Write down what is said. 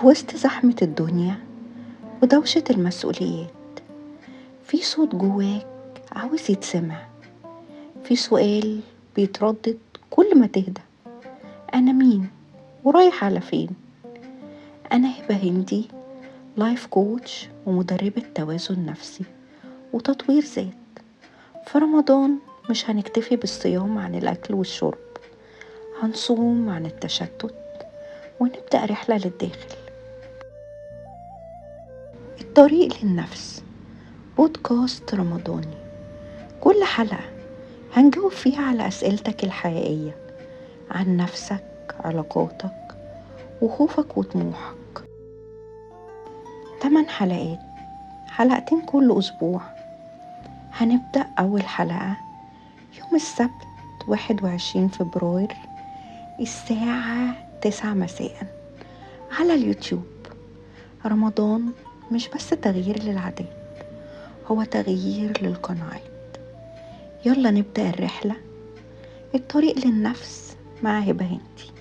في وسط زحمة الدنيا ودوشة المسؤوليات في صوت جواك عاوز يتسمع، في سؤال بيتردد كل ما تهدى: أنا مين ورايح على فين؟ أنا هبة هندي، life coach ومدربة توازن نفسي وتطوير ذات. في رمضان مش هنكتفي بالصيام عن الأكل والشرب، هنصوم عن التشتت ونبدأ رحلة للداخل. الطريق للنفس، بودكاست رمضاني، كل حلقة هنجاوب فيها على أسئلتك الحقيقية عن نفسك، علاقاتك، وخوفك وطموحك. 8 حلقات، حلقتين كل أسبوع. هنبدأ أول حلقة يوم السبت 21 فبراير الساعة 9 مساء على اليوتيوب. رمضان مش بس تغيير للعادات، هو تغيير للقناعات. يلا نبدأ الرحلة، الطريق للنفس مع هبة هندي.